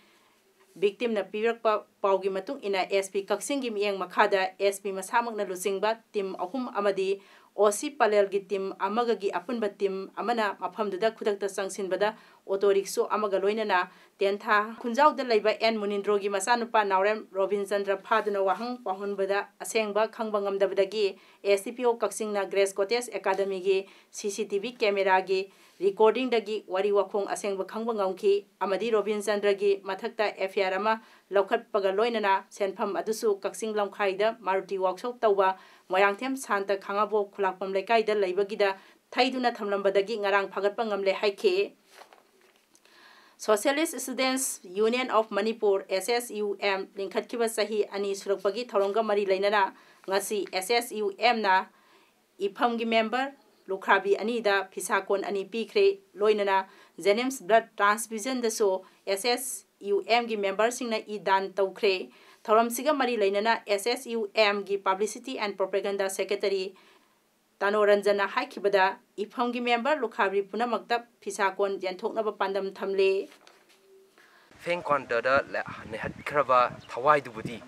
ꯚꯤꯛꯇꯤꯝꯅ ꯄꯤꯔꯛꯄ ꯄꯥꯎꯒꯤ ꯃꯇꯨꯡ ꯏꯟꯅ, S P ꯀꯛꯆꯤꯡꯒꯤ ꯃꯤꯠꯌꯦꯡ ꯃꯈꯥꯗ S P ꯃꯁꯥꯃꯛꯅ ꯂꯨꯆꯤꯡꯕ ꯇꯤꯝ ꯑꯍꯨꯝ ꯑꯃꯗꯤ O C ꯄꯂꯦꯜꯒꯤ ꯇꯤꯝ ꯑꯃꯒꯒꯤ ꯑꯄꯨꯟꯕ ꯇꯤꯝ ꯑꯃꯅ ꯃꯐꯝꯗꯨꯗ ꯈꯨꯗꯛꯇ ꯆꯪꯁꯤꯟꯕꯗ ꯑꯣꯇꯣ ꯔꯤꯛꯁꯣ ꯑꯃꯒ ꯂꯣꯏꯅꯅ ꯇꯦꯟꯊꯥ ꯈꯨꯟꯖꯥꯎꯗ ꯂꯩꯕ ꯑꯦꯟ ꯃꯨꯅꯤꯟꯗ꯭ꯔꯣꯒꯤ ꯃꯆꯥꯅꯨꯄꯥ ꯅꯥꯎꯔꯦꯝ ꯔꯣꯕꯤꯟꯆꯟꯗ꯭ꯔ ꯐꯥꯗꯨꯅ ꯋꯥꯍꯪ ꯄꯥꯎꯍꯟꯕꯗ ꯑꯁꯦꯡꯕ ꯈꯪꯕ ꯉꯝꯗꯕꯗꯒꯤ S D P O ꯀꯛꯆꯤꯡꯅ ꯒ꯭ꯔꯦꯁ ꯀꯣꯇꯦꯖ ꯑꯦꯀꯥꯗꯃꯤꯒꯤ C C T V ꯀꯦꯃꯦꯔꯥꯒꯤ ꯔꯦꯀꯣꯔꯗꯤꯡꯗꯒꯤ ꯋꯥꯔꯤ ꯋꯥꯈꯣꯡ ꯑꯁꯦꯡꯕ ꯈꯪꯕ ꯉꯝꯈꯤ ꯑꯃꯗꯤ ꯔꯣꯕꯤꯟꯆꯟꯗ꯭ꯔꯒꯤ ꯃꯊꯛꯇ F I R ꯑꯃ ꯂꯧꯈꯠꯄꯒ ꯂꯣꯏꯅꯅ ꯁꯦꯟꯐꯝ ꯑꯗꯨꯁꯨ ꯀꯛꯆꯤꯡ ꯂꯝꯈꯥꯏꯗ ꯃꯥꯔꯨꯇꯤ ꯋꯥꯛꯁꯣꯞ ꯇꯧꯕ ꯃꯣꯏꯔꯥꯡꯊꯦꯝ ꯁꯥꯟꯇ ꯈꯥꯉꯕꯣꯛ ꯈꯨꯂꯥꯛꯄꯝ ꯂꯩꯀꯥꯏꯗ ꯂꯩꯕꯒꯤꯗ ꯊꯩꯗꯨꯅ ꯊꯝꯂꯝꯕꯗꯒꯤ ꯉꯔꯥꯡ ꯐꯥꯒꯠꯄ ꯉꯝꯂꯦ ꯍꯥꯏꯈꯤ꯫ Socialist Students Union of Manipur, S S U M, ꯂꯤꯡꯈꯠꯈꯤꯕ ꯆꯍꯤ ꯑꯅꯤ ꯁꯨꯔꯛꯄꯒꯤ ꯊꯧꯔꯝꯒ ꯃꯔꯤ ꯂꯩꯅꯅ ꯉꯁꯤ S S U Mꯅ ꯏꯐꯝꯒꯤ ꯃꯦꯝꯕꯔ ꯂꯨꯈ꯭ꯔꯥꯕꯤ ꯑꯅꯤꯗ ꯐꯤꯁꯥ ꯀꯣꯟ ꯑꯅꯤ ꯄꯤꯈ꯭ꯔꯦ꯫ ꯂꯣꯏꯅꯅ Jennings Blood Transfusionꯗꯁꯨ S S U Mꯒꯤ ꯃꯦꯝꯕꯔꯁꯤꯡꯅ ꯏ ꯗꯥꯟ ꯇꯧꯈ꯭ꯔꯦ꯫ ꯊꯧꯔꯝꯁꯤꯒ ꯃꯔꯤ ꯂꯩꯅꯅ S S U Mꯒꯤ Publicity and Propaganda Secretary Tano ꯔꯟꯖꯟꯅ ꯍꯥꯏꯈꯤꯕꯗ, ꯏꯐꯝꯒꯤ ꯃꯦꯝꯕꯔ ꯂꯨꯈ꯭ꯔꯥꯕꯤ ꯄꯨꯝꯅꯃꯛꯇ ꯐꯤꯁꯥ ꯀꯣꯟ ꯌꯦꯟꯊꯣꯛꯅꯕ ꯄꯥꯟꯗꯝ ꯊꯝꯂꯤ꯫ ꯐꯦꯡ ꯀ꯭ꯋꯥꯟꯇꯔꯗ ꯂꯦ-, ꯅꯩꯍꯠꯈ꯭ꯔꯕ ꯊꯋꯥꯏꯗꯨꯕꯨꯗꯤ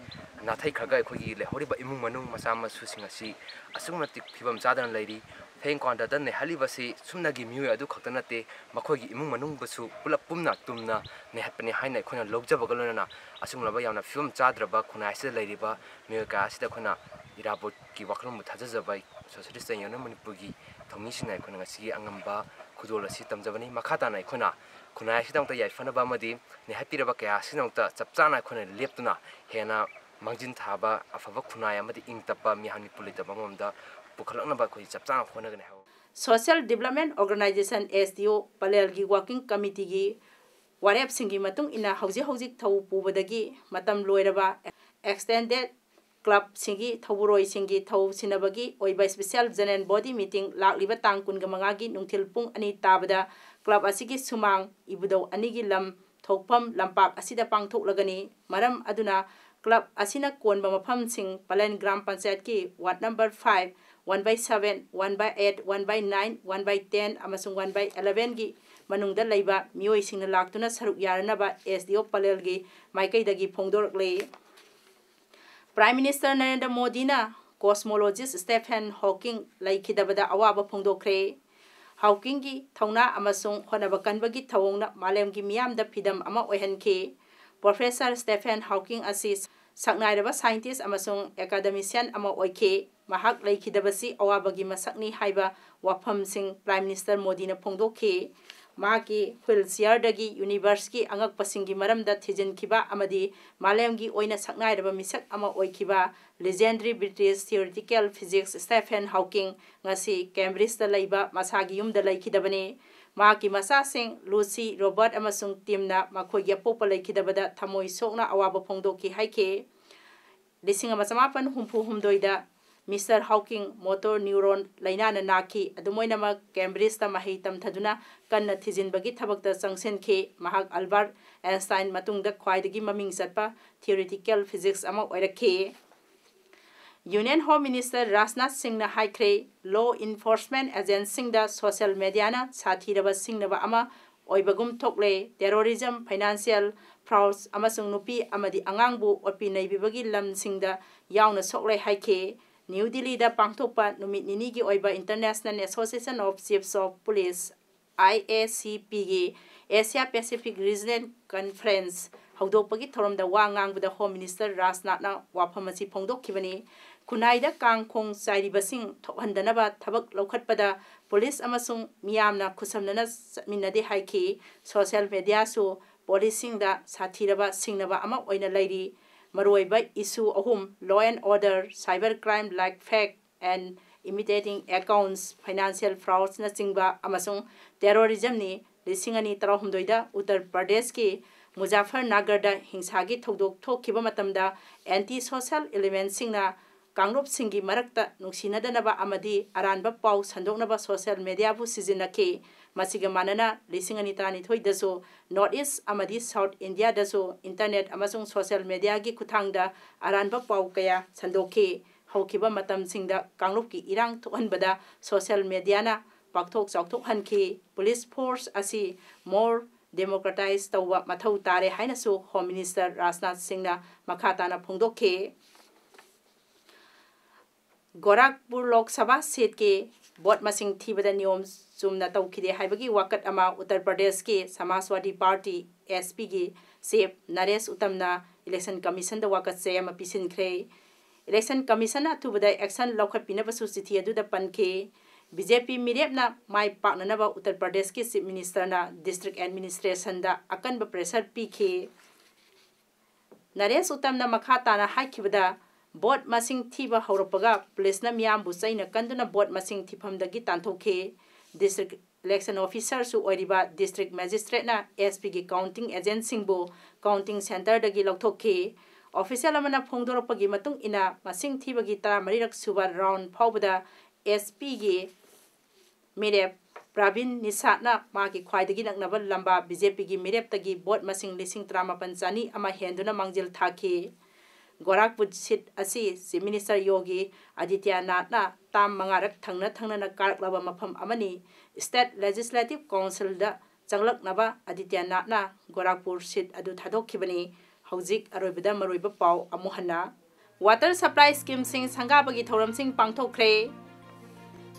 ꯅꯥꯊꯩꯈ꯭ꯔꯒ ꯑꯩꯈꯣꯏꯒꯤ ꯂꯩꯍꯧꯔꯤꯕ ꯏꯃꯨꯡ ꯃꯅꯨꯡ ꯃꯆꯥ ꯃꯁꯨꯁꯤꯡ ꯑꯁꯤ ꯑꯁꯨꯛꯀꯤ ꯃꯇꯤꯛ ꯐꯤꯕꯝ ꯆꯥꯗꯅ ꯂꯩꯔꯤ꯫ ꯐꯦꯡ ꯀ꯭ꯋꯥꯟꯇꯔꯗ ꯅꯩꯍꯠꯂꯤꯕꯁꯤ ꯁꯨꯞꯅꯒꯤ ꯃꯤꯑꯣꯏ ꯑꯗꯨ ꯈꯛꯇ ꯅꯠꯇꯦ, ꯃꯈꯣꯏꯒꯤ ꯏꯃꯨꯡ ꯃꯅꯨꯡꯕꯨꯁꯨ ꯄꯨꯂꯞ ꯄꯨꯝꯅ ꯇꯨꯝꯅ ꯅꯩꯍꯠꯄꯅꯤ ꯍꯥꯏꯅ ꯑꯩꯈꯣꯏꯅ ꯂꯧꯖꯕꯒ ꯂꯣꯏꯅꯅ, ꯑꯁꯤꯒꯨꯝꯂꯕ ꯌꯥꯝꯅ ꯐꯤꯕꯝ ꯆꯥꯗ꯭ꯔꯕ ꯈꯨꯟꯅꯥꯏ ꯑꯁꯤꯗ ꯂꯩꯔꯤꯕ ꯃꯤꯑꯣꯏ ꯀꯌꯥ ꯑꯁꯤꯗ ꯑꯩꯈꯣꯏꯅ ꯏꯔꯥꯕꯣꯠꯀꯤ ꯋꯥꯈꯜꯂꯣꯟꯕꯨ ꯊꯥꯖꯖꯕ Socialist Union of ꯃꯅꯤꯄꯨꯔꯒꯤ ꯊꯧꯃꯤꯁꯤꯡꯅ ꯑꯩꯈꯣꯏꯅ ꯉꯁꯤꯒꯤ ꯑꯉꯝꯕ ꯈꯨꯗꯣꯜ ꯑꯁꯤ ꯇꯝꯖꯕꯅꯤ꯫ ꯃꯈꯥ ꯇꯥꯅ ꯑꯩꯈꯣꯏꯅ ꯈꯨꯟꯅꯥꯏ ꯑꯁꯤꯒꯤꯗꯃꯛꯇ ꯌꯥꯏꯐꯅꯕ ꯑꯃꯗꯤ ꯅꯩꯍꯠꯄꯤꯔꯕ ꯀꯌꯥ ꯑꯁꯤꯒꯤꯗꯃꯛꯇ ꯆꯞ ꯆꯥꯅ ꯑꯩꯈꯣꯏꯅ ꯂꯦꯞꯇꯨꯅ ꯍꯦꯟꯅ ꯃꯥꯡꯖꯤꯟ ꯊꯥꯕ ꯑꯐꯕ ꯈꯨꯟꯅꯥꯏ ꯑꯃꯗꯤ ꯏꯪ ꯇꯞꯄ ꯃꯤꯍꯥꯠ ꯃꯤꯄꯨꯟ ꯂꯩꯇꯕ ꯑꯃꯃꯝꯗ ꯄꯨꯈꯠꯂꯛꯅꯕ ꯑꯩꯈꯣꯏ ꯆꯞ ꯆꯥꯅ ꯍꯣꯠꯅꯒꯅꯤ ꯍꯥꯏꯕ꯫ Social Development Organization, S D O, ꯄꯂꯦꯜꯒꯤ working committeeꯒꯤ ꯋꯥꯔꯦꯞꯁꯤꯡꯒꯤ ꯃꯇꯨꯡ ꯏꯟꯅ ꯍꯧꯖꯤꯛ ꯍꯧꯖꯤꯛ ꯊꯧ ꯄꯨꯕꯗꯒꯤ ꯃꯇꯝ ꯂꯣꯏꯔꯕ extended clubꯁꯤꯡꯒꯤ ꯊꯧꯕꯨꯔꯣꯏꯁꯤꯡꯒꯤ ꯊꯧ ꯁꯤꯟꯅꯕꯒꯤ ꯑꯣꯏꯕ special general body meeting ꯂꯥꯛꯂꯤꯕ ꯇꯥꯡ ꯀꯨꯟꯃꯉꯥꯒꯤ ꯅꯨꯡꯊꯤꯜ ꯄꯨꯡ ꯑꯅꯤ ꯇꯥꯕꯗ club ꯑꯁꯤꯒꯤ ꯁꯨꯃꯥꯡ ꯏꯕꯨꯙꯧ ꯑꯅꯤꯒꯤ ꯂꯝ ꯊꯣꯛꯐꯝ ꯂꯝꯄꯥꯛ ꯑꯁꯤꯗ ꯄꯥꯡꯊꯣꯛꯂꯒꯅꯤ꯫ ꯃꯔꯝ ꯑꯗꯨꯅ club ꯑꯁꯤꯅ ꯀꯣꯟꯕ ꯃꯐꯝꯁꯤꯡ ꯄꯂꯦꯟ ꯒ꯭ꯔꯥꯝ ꯄꯟꯆꯥꯌꯠꯀꯤ ward number five, one by seven, one by eight, one by nine, one by ten ꯑꯃꯁꯨꯡ one by elevenꯒꯤ ꯃꯅꯨꯡꯗ ꯂꯩꯕ ꯃꯤꯑꯣꯏꯁꯤꯡꯅ ꯂꯥꯛꯇꯨꯅ ꯁꯔꯨꯛ ꯌꯥꯔꯅꯕ S D O ꯄꯂꯦꯜꯒꯤ ꯃꯥꯏꯀꯩꯗꯒꯤ ꯐꯣꯡꯗꯣꯔꯛꯂꯤ꯫ Prime Minister ꯅꯔꯦꯟꯗ꯭ꯔ ꯃꯣꯗꯤꯅ cosmologist Stephen Hawking ꯂꯩꯈꯤꯗꯕꯗ ꯑꯋꯥꯕ ꯐꯣꯡꯗꯣꯛꯈ꯭ꯔꯦ꯫ Hawkingꯒꯤ ꯊꯧꯅꯥ ꯑꯃꯁꯨꯡ ꯍꯣꯠꯅꯕ ꯀꯟꯕꯒꯤ ꯊꯧꯑꯣꯡꯅ ꯃꯥꯂꯦꯝꯒꯤ ꯃꯤꯌꯥꯝꯗ ꯐꯤꯗꯝ ꯑꯃ ꯑꯣꯏꯍꯟꯈꯤ꯫ Professor Stephen Hawking ꯑꯁꯤ ꯁꯛꯅꯥꯏꯔꯕ scientist ꯑꯃꯁꯨꯡ academician ꯑꯃ ꯑꯣꯏꯈꯤ꯫ ꯃꯍꯥꯛ ꯂꯩꯈꯤꯗꯕꯁꯤ ꯑꯋꯥꯕꯒꯤ ꯃꯁꯛꯅꯤ ꯍꯥꯏꯕ ꯋꯥꯐꯝꯁꯤꯡ Prime Minister ꯃꯣꯗꯤꯅ ꯐꯣꯡꯗꯣꯛꯈꯤ꯫ ꯃꯍꯥꯛꯀꯤ wheelchairꯗꯒꯤ universeꯀꯤ ꯑꯉꯛꯄꯁꯤꯡꯒꯤ ꯃꯔꯝꯗ ꯊꯤꯖꯤꯟꯈꯤꯕ ꯑꯃꯗꯤ ꯃꯥꯂꯦꯝꯒꯤ ꯑꯣꯏꯅ ꯁꯛꯅꯥꯏꯔꯕ ꯃꯤꯁꯛ ꯑꯃ ꯑꯣꯏꯈꯤꯕ legendary British theoretical physics Stephen Hawking ꯉꯁꯤ Cambridgeꯇ ꯂꯩꯕ ꯃꯁꯥꯒꯤ ꯌꯨꯝꯗ ꯂꯩꯈꯤꯗꯕꯅꯤ꯫ ꯃꯍꯥꯛꯀꯤ ꯃꯆꯥꯁꯤꯡ Lucy, Robert ꯑꯃꯁꯨꯡ Timꯅ ꯃꯈꯣꯏꯒꯤ ꯑꯄꯣꯛꯄ ꯂꯩꯈꯤꯗꯕꯗ ꯊꯃꯣꯏ ꯁꯣꯛꯅ ꯑꯋꯥꯕ ꯐꯣꯡꯗꯣꯛꯈꯤ ꯍꯥꯏꯈꯤ꯫ ꯂꯤꯁꯤꯡ ꯑꯃ ꯆꯃꯥꯄꯟ ꯍꯨꯝꯐꯨ ꯍꯨꯝꯗꯣꯏꯗ Mister Hawking motor neuron ꯂꯥꯏꯅꯥꯅ ꯅꯥꯈꯤ꯫ ꯑꯗꯨꯝ ꯑꯣꯏꯅꯃꯛ, Cambridgeꯇ ꯃꯍꯩ ꯇꯝꯊꯗꯨꯅ ꯀꯟꯅ ꯊꯤꯖꯤꯟꯕꯒꯤ ꯊꯕꯛꯇ ꯆꯪꯁꯤꯟꯈꯤ꯫ ꯃꯍꯥꯛ Albert Einstein ꯃꯇꯨꯡꯗ ꯈ꯭ꯋꯥꯏꯗꯒꯤ ꯃꯃꯤꯡ ꯆꯠꯄ theoretical physics ꯑꯃ ꯑꯣꯏꯔꯛꯈꯤ꯫ Union Home Minister Rajnath Singhꯅ ꯍꯥꯏꯈ꯭ꯔꯦ, law enforcement agentꯁꯤꯡꯗ social mediaꯅ ꯁꯥꯊꯤꯔꯕ ꯁꯤꯡꯅꯕ ꯑꯃ ꯑꯣꯏꯕꯒꯨꯝ ꯊꯣꯛꯂꯦ, terrorism, financial frauds ꯑꯃꯁꯨꯡ ꯅꯨꯄꯤ ꯑꯃꯗꯤ ꯑꯉꯥꯡꯕꯨ ꯑꯣꯠꯄꯤ ꯅꯩꯕꯤꯕꯒꯤ ꯂꯝꯁꯤꯡꯗ ꯌꯥꯎꯅ ꯁꯣꯛꯂꯦ ꯍꯥꯏꯈꯤ꯫ ꯅ꯭ꯌꯨ ꯗꯤꯜꯂꯤꯗ ꯄꯥꯡꯊꯣꯛꯄ ꯅꯨꯃꯤꯠ ꯅꯤꯅꯤꯒꯤ ꯑꯣꯏꯕ International Association of Chiefs of Police, IACPꯒꯤ Asia Pacific Regional Conference ꯍꯧꯗꯣꯛꯄꯒꯤ ꯊꯧꯔꯝꯗ ꯋꯥ ꯉꯥꯡꯕꯗ Home Minister ꯔꯥꯖꯅꯥꯊꯅ ꯋꯥꯐꯝ ꯑꯁꯤ ꯐꯣꯡꯗꯣꯛꯈꯤꯕꯅꯤ꯫ ꯈꯨꯟꯅꯥꯏꯗ ꯀꯥꯡ ꯈꯣꯡ ꯆꯥꯏꯔꯤꯕꯁꯤꯡ ꯊꯣꯛꯍꯟꯗꯅꯕ ꯊꯕꯛ ꯂꯧꯈꯠꯄꯗ ꯄꯨꯂꯤꯁ ꯑꯃꯁꯨꯡ ꯃꯤꯌꯥꯝꯅ ꯈꯨꯠꯁꯝꯅꯅ ꯆꯠꯃꯤꯟꯅꯗꯦ ꯍꯥꯏꯈꯤ꯫ Social mediaꯁꯨ ꯄꯨꯂꯤꯁꯁꯤꯡꯗ ꯁꯥꯊꯤꯔꯕ ꯁꯤꯡꯅꯕ ꯑꯃ ꯑꯣꯏꯅ ꯂꯩꯔꯤ꯫ ꯃꯔꯨꯑꯣꯏꯕ issue ꯑꯍꯨꯝ, law and order, cyber crime like fake and imitating accounts, financial fraudsꯅꯆꯤꯡꯕ ꯑꯃꯁꯨꯡ terrorismꯅꯤ꯫ ꯂꯤꯁꯤꯡ ꯑꯅꯤ ꯇꯔꯥꯍꯨꯝꯗꯣꯏꯗ ꯎꯠꯇꯔ ꯄ꯭ꯔꯗꯦꯁꯀꯤ ꯃꯨꯖꯥꯐꯔꯅꯒꯔꯗ ꯍꯤꯡꯁꯥꯒꯤ ꯊꯧꯗꯣꯛ ꯊꯣꯛꯈꯤꯕ ꯃꯇꯝꯗ anti-social elementꯁꯤꯡꯅ ꯀꯥꯡꯂꯨꯞꯁꯤꯡꯒꯤ ꯃꯔꯛꯇ ꯅꯨꯡꯁꯤꯅꯗꯅꯕ ꯑꯃꯗꯤ ꯑꯔꯥꯟꯕ ꯄꯥꯎ ꯁꯟꯗꯣꯛꯅꯕ social mediaꯕꯨ ꯁꯤꯖꯤꯟꯅꯈꯤ꯫ ꯃꯁꯤꯒ ꯃꯥꯟꯅꯅ ꯂꯤꯁꯤꯡ ꯑꯅꯤ ꯇꯔꯥꯅꯤꯊꯣꯏꯗꯁꯨ North East ꯑꯃꯗꯤ South Indiaꯗꯁꯨ internet ꯑꯃꯁꯨꯡ social mediaꯒꯤ ꯈꯨꯠꯊꯥꯡꯗ ꯑꯔꯥꯟꯕ ꯄꯥꯎ ꯀꯌꯥ ꯁꯟꯗꯣꯛꯈꯤ꯫ ꯍꯧꯈꯤꯕ ꯃꯇꯝꯁꯤꯡꯗ ꯀꯥꯡꯂꯨꯞꯀꯤ ꯏꯔꯥꯡ ꯊꯣꯛꯍꯟꯕꯗ social mediaꯅ ꯄꯥꯛꯊꯣꯛ ꯆꯥꯎꯊꯣꯛꯍꯟꯈꯤ꯫ Police force ꯑꯁꯤ more democratize ꯇꯧꯕ ꯃꯊꯧ ꯇꯥꯔꯦ ꯍꯥꯏꯅꯁꯨ Home Minister ꯔꯥꯖꯅꯥꯊ ꯁꯤꯡꯅ ꯃꯈꯥ ꯇꯥꯅ ꯐꯣꯡꯗꯣꯛꯈꯤ꯫ ꯒꯣꯔꯥꯈꯄꯨꯔ ꯂꯣꯛ ꯁꯚꯥ seatꯀꯤ vote ꯃꯁꯤꯡ ꯊꯤꯕꯗ ꯅꯤꯌꯣꯝ ꯆꯨꯝꯅ ꯇꯧꯈꯤꯗꯦ ꯍꯥꯏꯕꯒꯤ ꯋꯥꯀꯠ ꯑꯃ ꯎꯠꯇꯔ ꯄ꯭ꯔꯗꯦꯁꯀꯤ ꯁꯃꯥꯖꯋꯥꯗꯤ ꯄꯥꯔꯇꯤ, SPꯒꯤ chief ꯅꯔꯦꯁ ꯎꯇꯝꯅ Election Commissionꯗ ꯋꯥꯀꯠ ꯆꯦ ꯑꯃ ꯄꯤꯁꯤꯟꯈ꯭ꯔꯦ꯫ Election Commissionꯅ ꯑꯊꯨꯕꯗ action ꯂꯧꯈꯠꯄꯤꯅꯕꯁꯨ ꯆꯤꯊꯤ ꯑꯗꯨꯗ ꯄꯟꯈꯤ꯫ BJP ꯃꯤꯔꯦꯞꯅ ꯃꯥꯏ ꯄꯥꯛꯅꯅꯕ ꯎꯠꯇꯔ ꯄ꯭ꯔꯗꯦꯁꯀꯤ Chief Ministerꯅ district administrationꯗ ꯑꯀꯟꯕ pressure ꯄꯤꯈꯤ꯫ ꯅꯔꯦꯁ ꯎꯇꯝꯅ ꯃꯈꯥ ꯇꯥꯅ ꯍꯥꯏꯈꯤꯕꯗ, vote ꯃꯁꯤꯡ ꯊꯤꯕ ꯍꯧꯔꯛꯄꯒ ꯄꯨꯂꯤꯁꯅ ꯃꯤꯌꯥꯝꯕꯨ ꯆꯩꯅ ꯀꯟꯗꯨꯅ vote ꯃꯁꯤꯡ ꯊꯤꯐꯝꯗꯒꯤ ꯇꯥꯟꯊꯣꯛꯈꯤ꯫ District election officerꯁꯨ ꯑꯣꯏꯔꯤꯕ district magistrateꯅ SPꯒꯤ counting agentꯁꯤꯡꯕꯨ counting centreꯗꯒꯤ ꯂꯧꯊꯣꯛꯈꯤ꯫ Official ꯑꯃꯅ ꯐꯣꯡꯗꯣꯔꯛꯄꯒꯤ ꯃꯇꯨꯡ ꯏꯟꯅ, ꯃꯁꯤꯡ ꯊꯤꯕꯒꯤ ꯇꯔꯥꯃꯔꯤꯔꯛ ꯁꯨꯕ round ꯐꯥꯎꯕꯗ SPꯒꯤ ꯃꯤꯔꯦꯞ ꯄ꯭ꯔꯕꯤꯟ ꯅꯤꯁꯥꯠꯅ ꯃꯥꯒꯤ ꯈ꯭ꯋꯥꯏꯗꯒꯤ ꯅꯛꯅꯕ ꯂꯝꯕꯥ BJPꯒꯤ ꯃꯤꯔꯦꯞꯇꯒꯤ vote ꯃꯁꯤꯡ ꯂꯤꯁꯤꯡ ꯇꯔꯥꯃꯥꯄꯟ ꯆꯅꯤ ꯑꯃ ꯍꯦꯟꯗꯨꯅ ꯃꯥꯡꯖꯤꯜ ꯊꯥꯈꯤ꯫ ꯒꯣꯔꯥꯈꯄꯨꯔ seat ꯑꯁꯤ Chief Minister ꯌꯣꯒꯤ ꯑꯗꯤꯇ꯭ꯌꯅꯥꯊꯅ term ꯃꯉꯥꯔꯛ ꯊꯪꯅ ꯊꯪꯅꯅ ꯀꯥꯔꯛꯂꯕ ꯃꯐꯝ ꯑꯃꯅꯤ꯫ State Legislative Councilꯗ ꯆꯪꯂꯛꯅꯕ ꯑꯗꯤꯇ꯭ꯌꯅꯥꯊꯅ ꯒꯣꯔꯥꯈꯄꯨꯔ seat ꯑꯗꯨ ꯊꯥꯗꯣꯛꯈꯤꯕꯅꯤ꯫ ꯍꯧꯖꯤꯛ ꯑꯔꯣꯏꯕꯗ ꯃꯔꯨꯑꯣꯏꯕ ꯄꯥꯎ ꯑꯃꯨꯛ ꯍꯟꯅ꯫ Water supply schemeꯁꯤꯡ ꯁꯪꯒꯥꯕꯒꯤ ꯊꯧꯔꯝꯁꯤꯡ ꯄꯥꯡꯊꯣꯛꯈ꯭ꯔꯦ꯫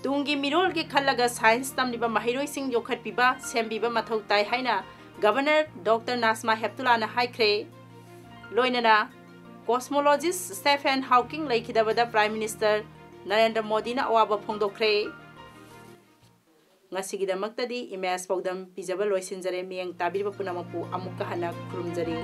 ꯇꯨꯡꯒꯤ ꯃꯤꯔꯣꯜꯒꯤ ꯈꯜꯂꯒ science ꯇꯝꯂꯤꯕ ꯃꯍꯩꯔꯣꯏꯁꯤꯡ ꯌꯣꯛꯈꯠꯄꯤꯕ, ꯁꯦꯝꯕꯤꯕ ꯃꯊꯧ ꯇꯥꯏ ꯍꯥꯏꯅ Governor Doctor ꯅꯥꯖꯃꯥ ꯍꯦꯞꯇꯨꯂꯥꯅ ꯍꯥꯏꯈ꯭ꯔꯦ꯫ ꯂꯣꯏꯅꯅ cosmologist Stephen Hawking ꯂꯩꯈꯤꯗꯕꯗ Prime Minister Narendra ꯃꯣꯗꯤꯅ ꯑꯋꯥꯕ ꯐꯣꯡꯗꯣꯛꯈ꯭ꯔꯦ꯫ ꯉꯁꯤꯒꯤꯗꯃꯛꯇꯗꯤ ꯏꯃꯦꯖ ꯄꯥꯎꯗꯝ ꯄꯤꯖꯕ ꯂꯣꯏꯁꯤꯟꯖꯔꯦ꯫ ꯃꯤꯠꯌꯦꯡ ꯇꯥꯕꯤꯔꯤꯕ ꯄꯨꯝꯅꯃꯛꯄꯨ ꯑꯃꯨꯛꯀ ꯍꯟꯅ ꯈꯨꯔꯨꯝꯖꯔꯤ꯫